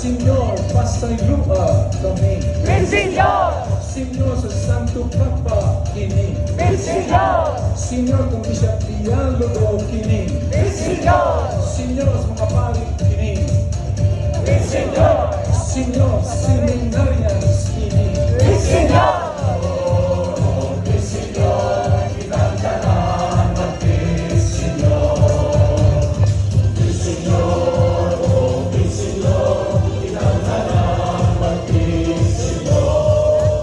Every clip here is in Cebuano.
Senyor, pasaylua kami. Senyor! Senyor, sa Santo Papa kini. Senyor! Senyor, kung Bishop Dialogo kini. Senyor! Senyor, sa mga pari kini. Senyor! Senyor, seminarians kini. Senyor! Senyor, kitang tanan Senyor. Senyor, oh Senyor, kitang tanan Senyor.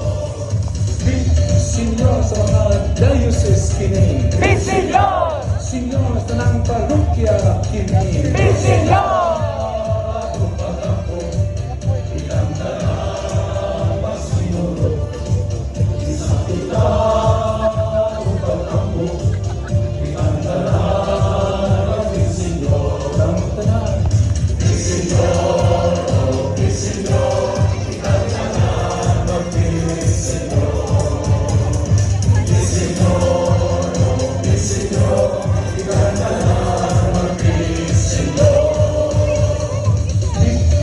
Senyor, sa mga diocese kini. Senyor! Senyor, sa tanang parokya kini. Senyor! Atong pag-ampo, kitang tanan Senyor. Kita atong pag-ampo, kitang tanan Senyor. Ang tanan. Senyor, oh Senyor, kitang tanan Senyor. Senyor, oh Senyor, kitang tanan Senyor.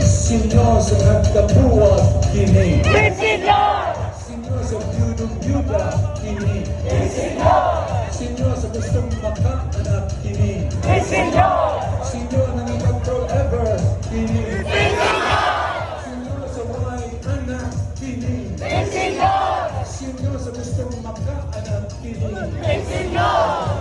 Senyor, sa nagkabuwag kini. Senyor! Senyor, sa byudong-byuda kini. Senyor! Senyor, sa gustong makaanak kini. Senyor! Senyor, nangipag forever kini. Senyor, sa walay anak kini. Senyor! Senyor, sa gustong makaanak kini. Senyor!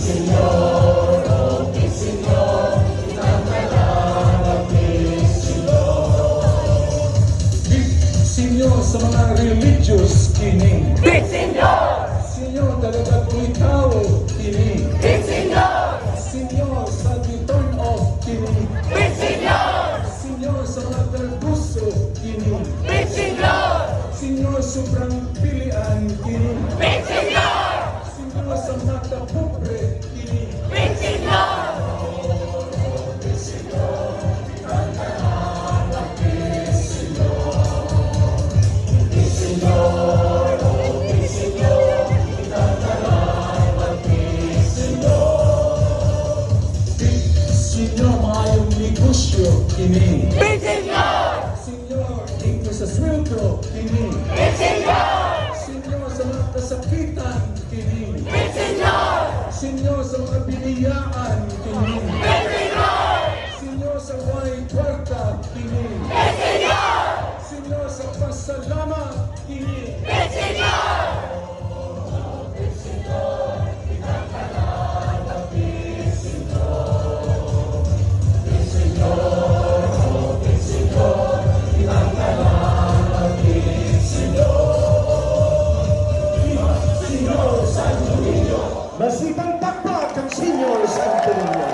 Senyor, oh Senyor, kitang tanan Senyor. Senyor, sa mga religious kini. Senyor! Senyor, talaga tao kini. Senyor! Senyor, sa turn off kini. Senyor! Senyor, sa mga perbuso kini. Senyor! Senyor, sobrang pilian kini. Senyor! Senyor, sa mata pobre kini. Senyor! Senyor, kitang tanan Senyor. Senyor, oh Senyor, kitang tanan Senyor. Senyor, maayong negosyo kini. Senyor! Senyor, ingko sa sweldo kini. Senyor! Senyor, sa mga kasakitan kini. Senyor! Senyor, sa mga biniyaan kini. Senyor! Senyor, sa way kwarta kini. Senyor! Senyor, sa pasalamat kini. Senyor! Senyor, oh Senyor, kitang tanan Senyor. Viva Senyor Santo Niño! Masipang pakpak ang Senyor Santo Niño.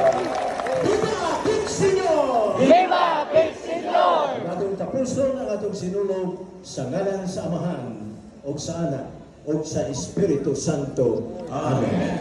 Viva Big Senyor! Viva Big Senyor! Ang atong tapuson ang atong sinulog sa ngalan sa Amahan o sa Anak o sa Espiritu Santo. Amen.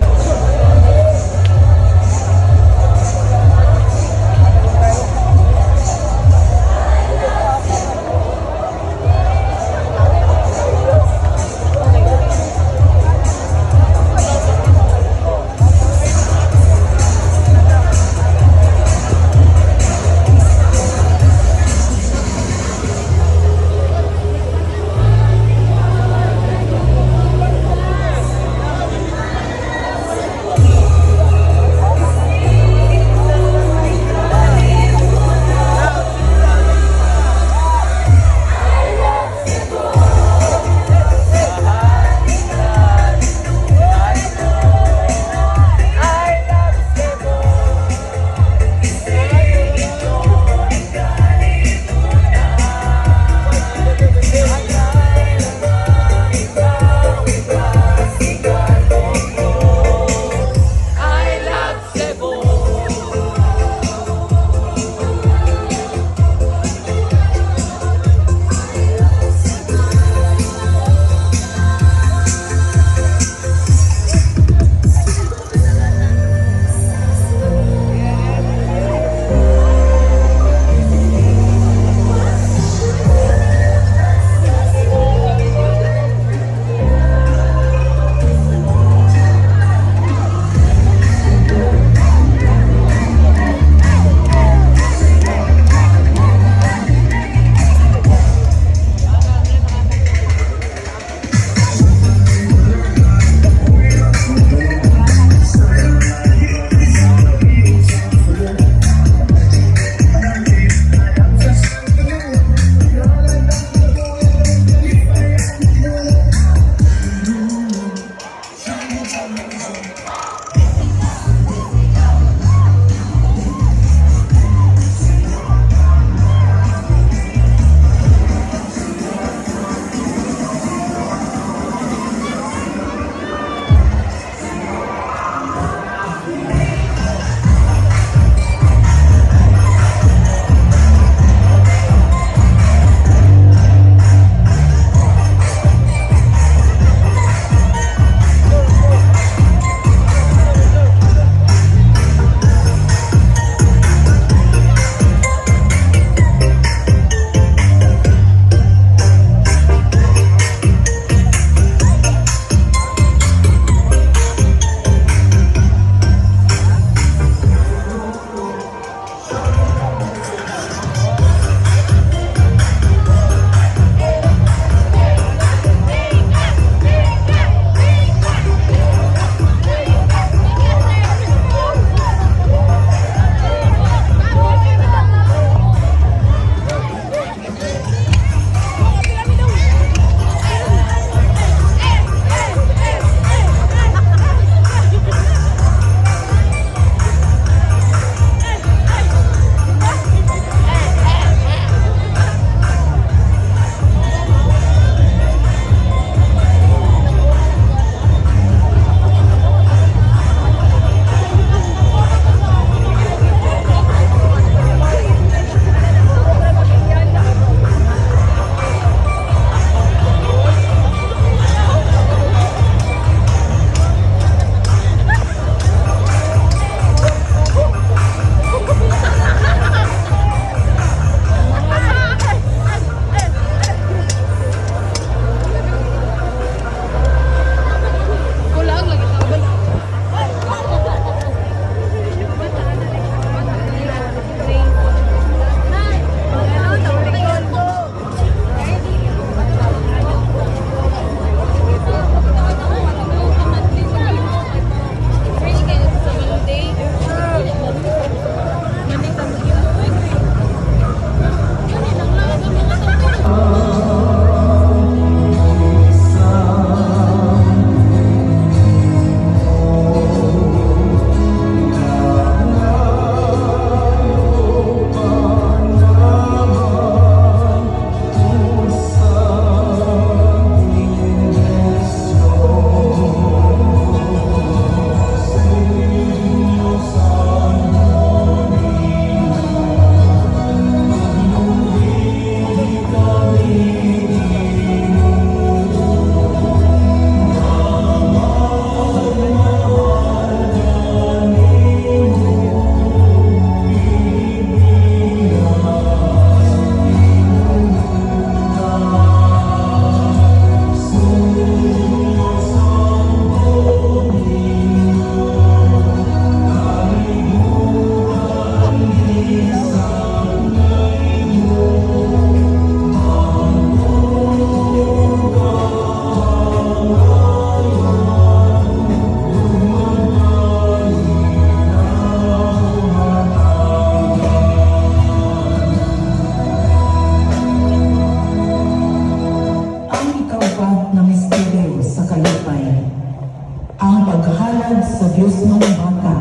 Diosnong Bata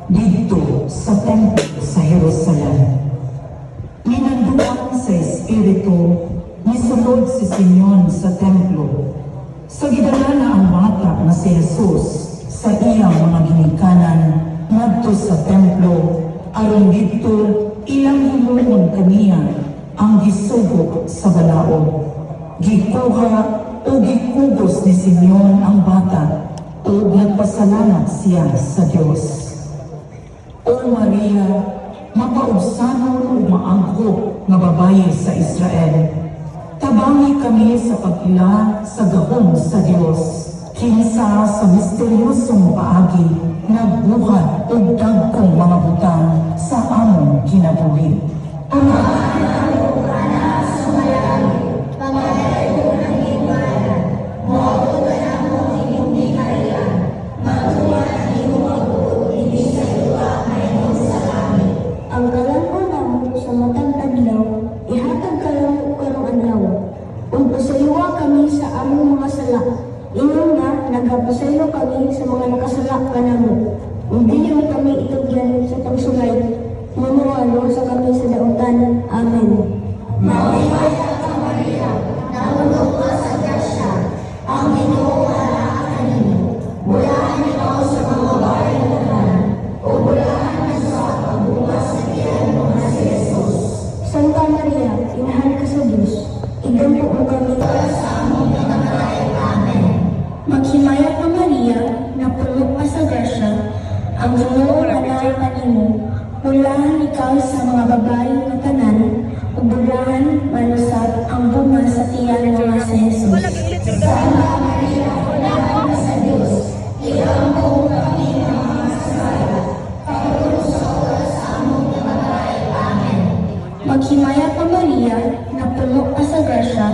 didto sa templo sa Jerusalem. Minanduan sa Espiritu, nisulod si Simeon sa templo. Sa gidala na ang bata nga si Jesus sa iyang mga ginikanan ngadto sa templo aron didto ilang himuon kaniya ang gisugo sa balaod. Gikuha o gikugos ni Simeon ang bata ug nagpasalamat siya sa Dios. O Maria, mapaubsanon ug maangko nga babaye sa Israel. Tabangi kami sa pag-ila sa gahom sa Dios. Kinsa sa misteryosong paagi nagbuhat og dagkong mga butang sa among kinabuhi. Ang kalambo namo sa matag adlaw, ihatag kanamo karong adlaw. Ug pasayloa kami sa among mga sala, ingon nga nagapasaylo kami sa mga nakasala kanamo. Ug dili mo kami itugyan sa pagsulay, ngunua luwasa kami sa dautan. Amen. Maghimaya ka, Maria, napuno ka sa grasya, ang Ginoo anaa kanimo. Bulahan ikaw sa mga babae nga tanan, ug bulahan man usab ang bunga sa tiyan mo nga si Jesus. Santa Maria, inahan ka sa Dios, igampo mo kami Sa among pagkamatay. Amen. Maghimaya ka, Maria, napuno ka sa grasya, ang Ginoo anaa kanimo. Bulahan ikaw sa mga babae nga tanan, ug bulahan man usab ang bunga sa tiyan mo nga si Jesus. Santa Maria, inahan ka sa Dios, iampo mo kami nga mga makasasala, karon sa oras sa among pagkamatay. Amen. Maghimaya ka, Maria, napuno ka sa grasya,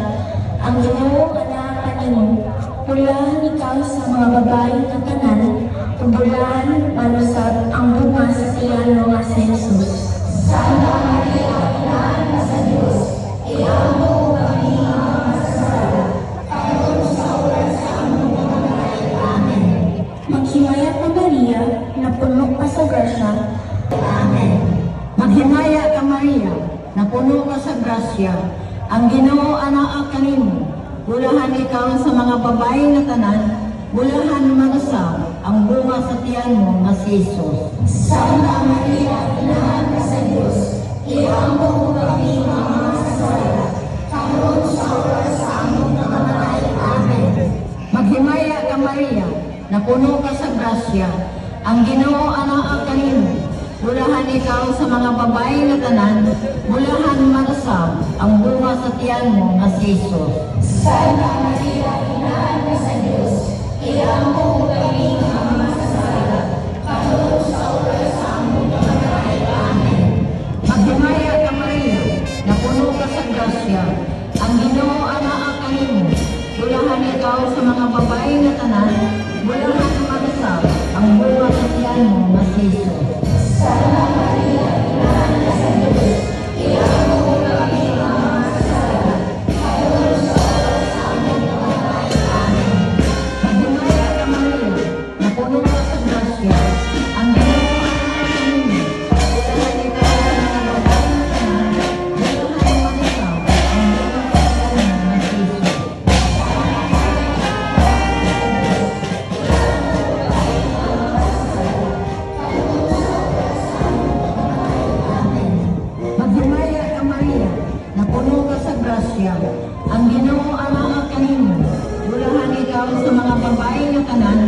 ang Ginoo anaa kanimo. Bulahan ikaw sa mga babae nga tanan, ug bulahan man usab ang bunga sa tiyan mo nga si Jesus. Santa Maria, inahan ka sa Dios, iampo mo kami nga mga makasasala, karon sa oras sa among pagkamatay. Amen. Maghimaya ka, Maria, napuno ka sa grasya, Amen. Maghimaya ka, Maria, napuno ka sa grasya, ang Ginoo anaa kanimo. Bulahan ikaw sa mga babae nga tanan, bulahan man usab ang bunga sa tiyan mo nga si Jesus. Santa Maria, inahan ka sa Dios, iampo mo kami nga mga makasasala, karon sa oras sa among pagkamatay. Amen. Maghimaya ka, Maria, napuno ka sa grasya, ang Ginoo anaa kanimo. Bulahan ikaw sa mga babae nga tanan, bulahan man usab ang bunga sa tiyan mo nga si Jesus. Santa Maria, inahan ka sa Dios, iampo mo kami nga mga makasasala, karon sa oras sa among pagkamatay. Amen. Maghimaya ka, Maria, napuno ka sa grasya, ang Ginoo anaa kanimo. Bulahan ikaw sa mga babae nga tanan, bulahan man usab ang bunga sa tiyan mo nga si Jesus. Santa Maria, inahan ka sa Dios, iampo mo kami nga mga makasasala, karon sa oras sa among pagkamatay. Amen. Maghimaya ka, Maria, napuno ka sa grasya, ang Ginoo anaa kanimo. Bulahan ikaw sa mga babae nga tanan, bulahan man usab ang bunga sa tiyan mo nga si Jesus. Maghimaya ka, Maria, napuno ka sa grasya, ang Ginoo anaa kanimo. Bulahan ikaw sa mga babae nga tanan,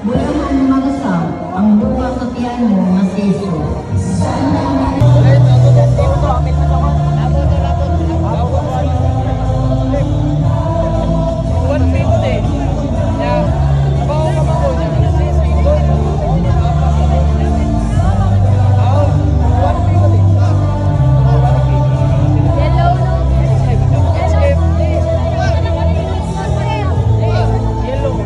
bulahan man usab ang bunga sa tiyan mo nga si Jesus. Santa Maria, Yellow.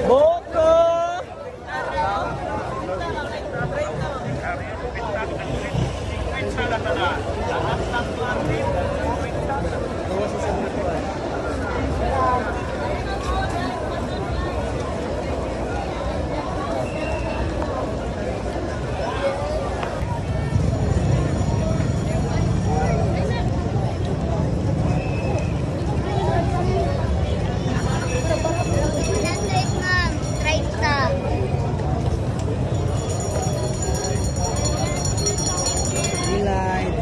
Boko! Ma'am, 30. Light.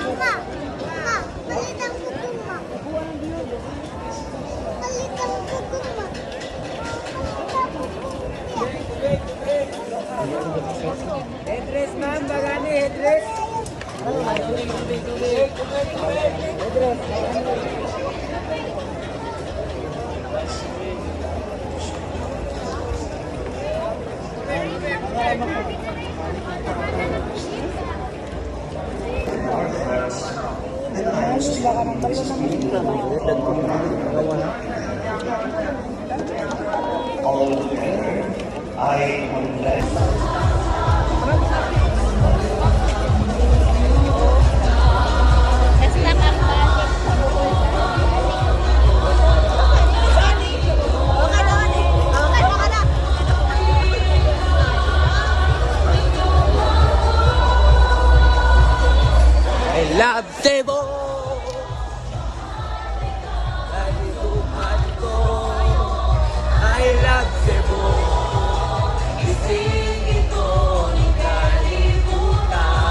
Ma, ma, palitan ko to, ma. Palitan ko to, ma. Headrest, ma'am. Bagani, headrest. All together, I would like I love Cebu! Kalituhan ko. I love Cebu. Ising ito ng kalibutan.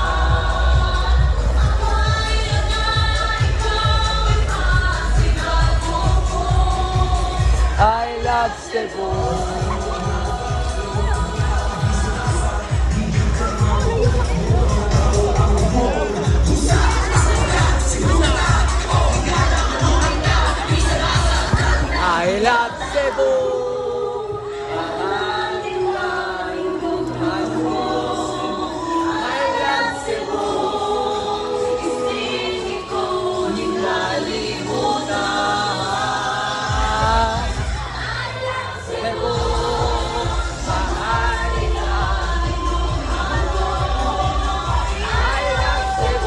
I love Cebu. I love Cebu. I love Cebu. Cebu, mahal kita. I love Cebu.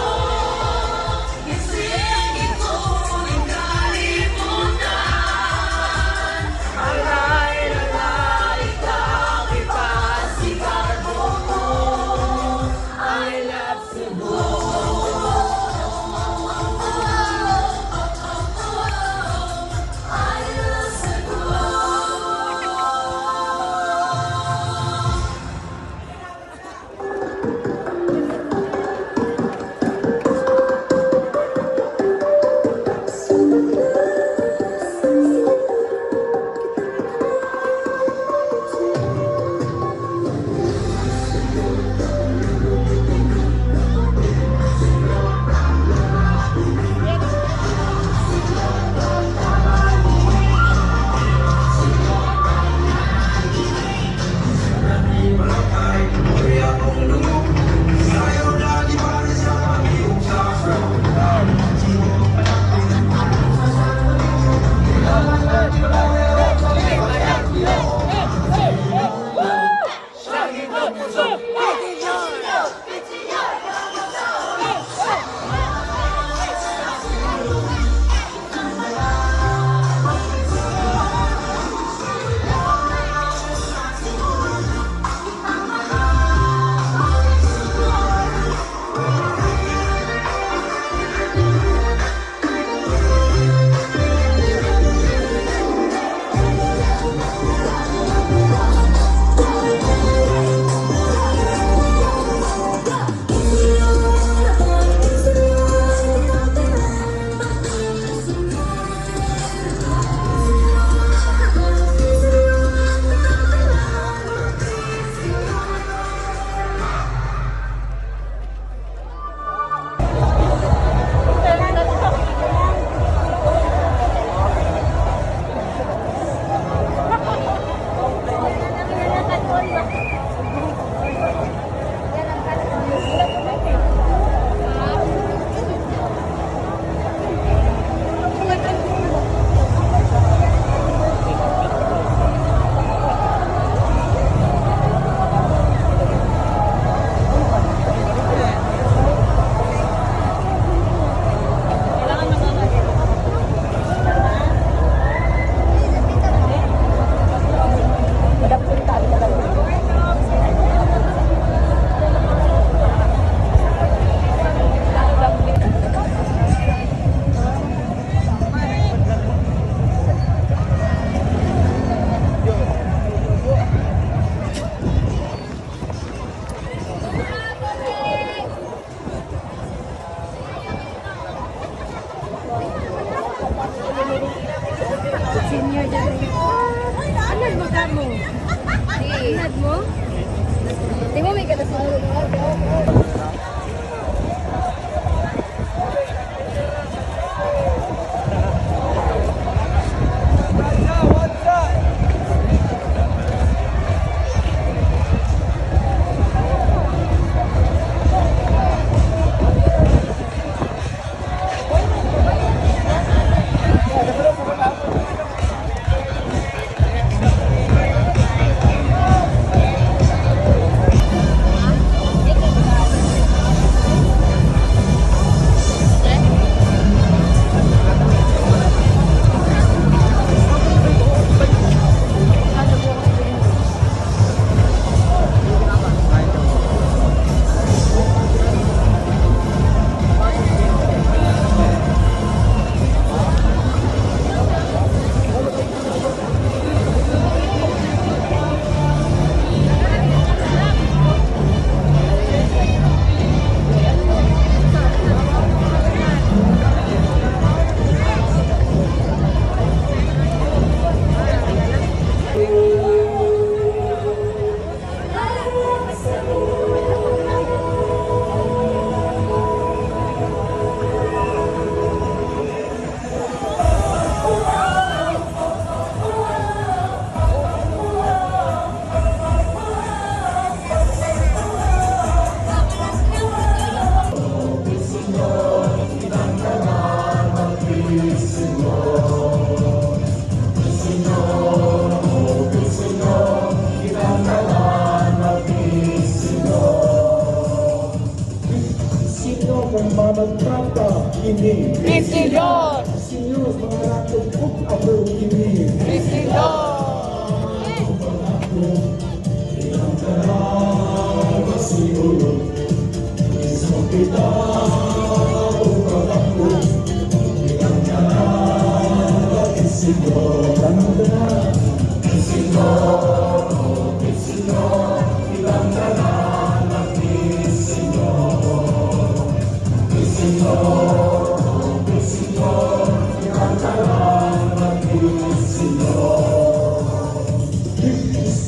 Senior dyan. Ano mo ka mo? Anad mo? Di mo may katasal. Sino kang mamagpapa kini? Senyor! Sino mga ratong ug apo kini? Senyor!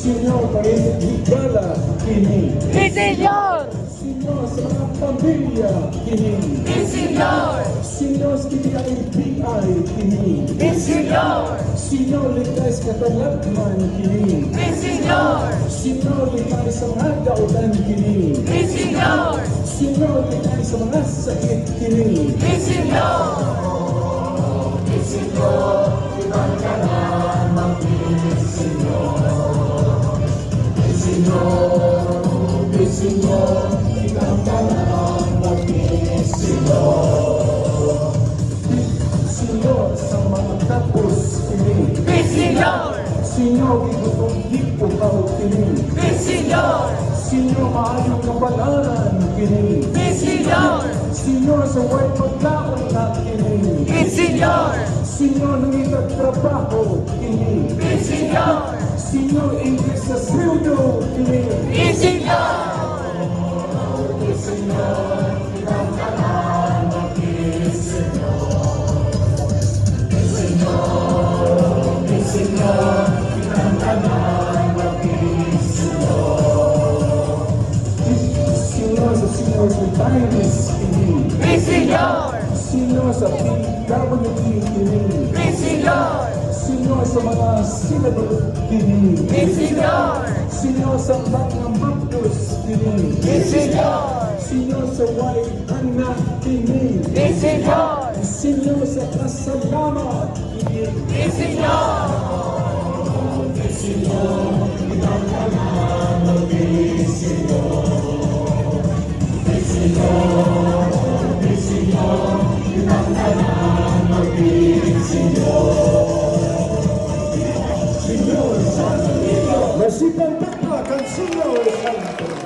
Sino higala kini? Senyor! Sino sa mga pamilya kini? Senyor! Sino sa KIPI kini? Senyor! Sino likay sa katalagman kini? Senyor! Sino likay sa mga dautan kini? Senyor! Sino likay sa mga sakit kini? Senyor! Sino sa mga tapos kini? Senyor! Sino gigutong gipukaw kini? Senyor! Sino maayong kabalaran kini? Senyor! Sino sa way pagkaon na kini? Senyor! Sino nangitag trabaho kini? Senyor! Sino English sa sweldo kini? Senyor! Sino sa seniors retirees kini? Senyor! Sino sa PWD kini? Senyor! Sino sa mga senador kini? Senyor! Sino sa mga mapdos kini? Senyor! Sino sa way anak kini? Senyor! Sino sa kasalamat kini? Senyor! Masipang pakpak ang Senyor Santo.